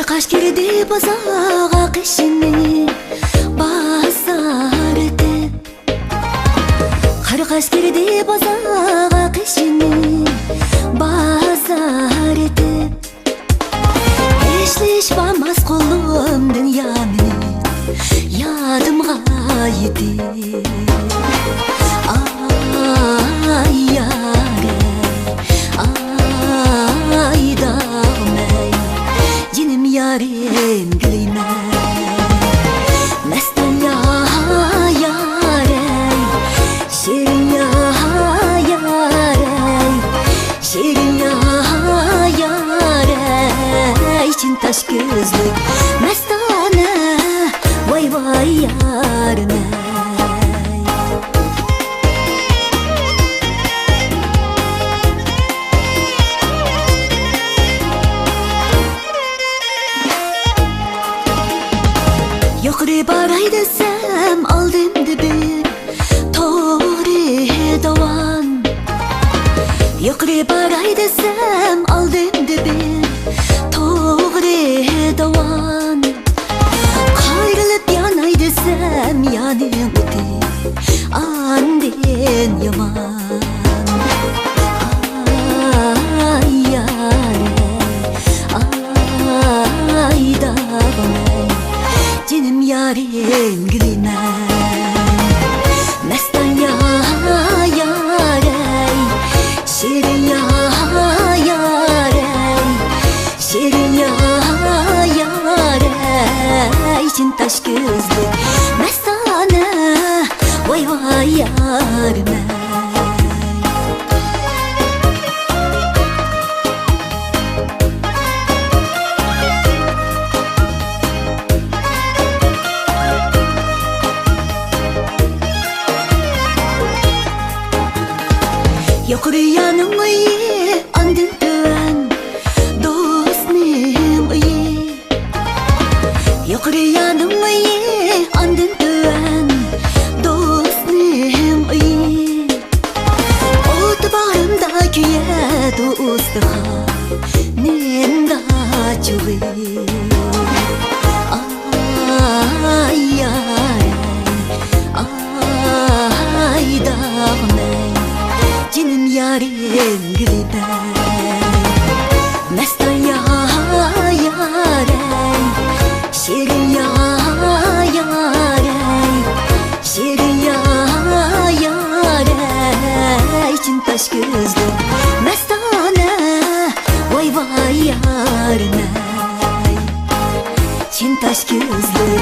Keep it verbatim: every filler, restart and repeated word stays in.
قاش كىردى بازارغا قېشىنى بازار ئېتىپ. قارغاش كىردى بازارغا قېشىنى بازار ئېتىپ. ئىشلىشىپ بارماس قولۇمدىن يامىنى يادىمغا يېتىپ. ئاي يارەي، ئاي داغمەي، جېنىم يارىم گۈلىمەن. مەستان يا يارەي، شېرىن يا يارەي، شېرىن يا يارەي، چىن تاش كۆزلۈك مەستانە، ۋاي ۋاي يارىمەي. يۇقىرى باراي دېسەم، ئالدىمدا بىر توغرا داۋان. يۇقىرى باراي دېسەم، ئالدىمدا بىر توغرا داۋان. قايرىلىپ ياناي دېسەم، يانىڭ ئوتى ئاندىن يامان. ئاي يارەي، ئاي داغمەي، جېنىم يارىم گۈلىمەن. مەستان يا يارەي، شېرىن يا يارەي، شېرىن يا يارەي، چىن تاش كۆزلۈك مەستانە، ۋاي ۋاي يارىمەن. يۇقىرى يارنىڭ ئۆيى، ئاندىن تۆۋەن دوستنىڭ ئۆيى. يۇقىرى يارنىڭ ئۆيى، ئاندىن تۆۋەن دوستنىڭ ئۆيى. ئوتى باغرىمدا كۆيەدۇ ئۇستىخانىمدا چۇغى. ئاي يارەي، ئاي داغمەي، جېنىم يارىم گۈلىمەن. مەستان يا يارەي، شېرىن يا يارەي، شېرىن يا يارەي، چىن تاش كۆزلۈك مەستانە، ۋاي ۋاي يارىمەن. چىن تاش كۆزلۈك